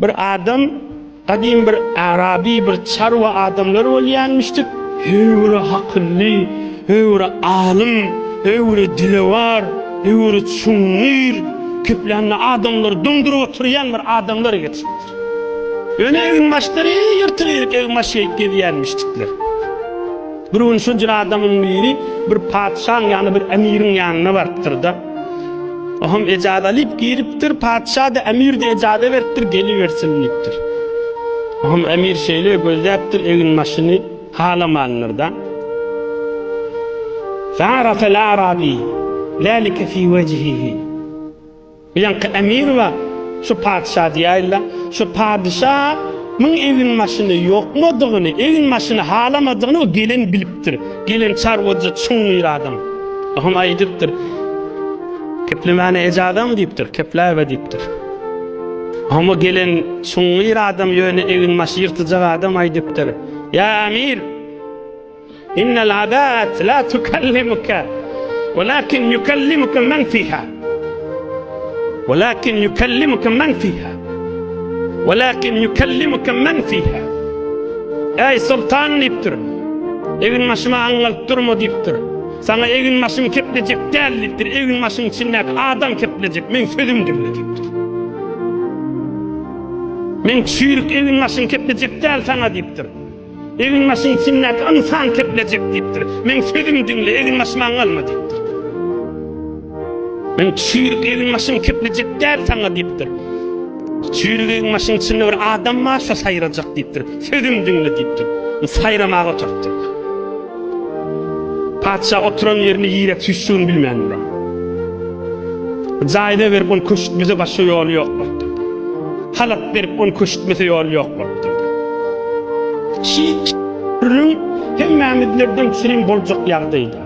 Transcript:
Bir adam gadym bir arabi bir çarwa adamlar bolýanmyşdyk. Höwre hakylly, höwre alym, höwre dilewar, höwre çuňňur keplände adamlary doňduryp oturýan bir adamlar geçipdir. Ýöne eginbaşlary ýyrtyk-ýyryk eginbaş geýip gezýänmişdikler. Bir gün şo jür adamyň biri bir patyşaň ýanyna bir emiriň ýanyna barypdyr-da. Oňam ejaza alyp giripdir, patyşa-da, emir-de ejaza beripdir, gelibersin diýipdir. Oňam emir şeýle gözläpdir eginbaşyny halamandyr-da. Fa'arafel a'rabi zalike fi wejhihi. Bu ýaňky emir bar, şu patyşa diýäýeli-de, şu patyşa myň eginbaşyny ýokmadygyny, eginbaşyny halamadygyny o gelen bilipdir. Gelen çarwaja çuňňur adam. Oňam aýdypdyr, Keplemäne ejazamy diýipdir, kepläýbe diýipdir. Oňam o gelen çuňňur adam ýöne eginbaşy ýyrtyjak adam aýdypdyr, Ýa emir! Innel adat la tukallimuke welakin yukallimuke men fiha. Welakin yukallimuke men fiha. Welakin yukallimuke men fiha. Eý sultan diýipdir. Egin başyma aňňalyp durma diýipdir. Saňa egin başym keplejek däl diýipdir. Egin başyň içindäki adam keplejek. Meň sözüm diňle diýipdir. Men çüýrük egin başyň keplejek däl saňa diýipdir. Eginbaşyň içindäki ynsan keplejek diýipdir. Meň sözümi diňle, eginbaşymy aňňalma diýipdir. Meň çüýrük eginbaşym keplejek däl saňa diýipdir. Çüýrük eginbaşyň içinde bir adam bar, şo saýrajak diýipdir. Sözümi diňle diýipdir. Saýramaga oturypdyr. Patyşa oturan ýerini ýirek süýşjügini bilmändir. Jaýda berip ony köşütmese başga ýoly ýok bolupdyr. Halat berip ony köşütmese ýoly ýok bolupdyr. Şi gürrüň hemmämizlerden çürim boljak ýagdaýda.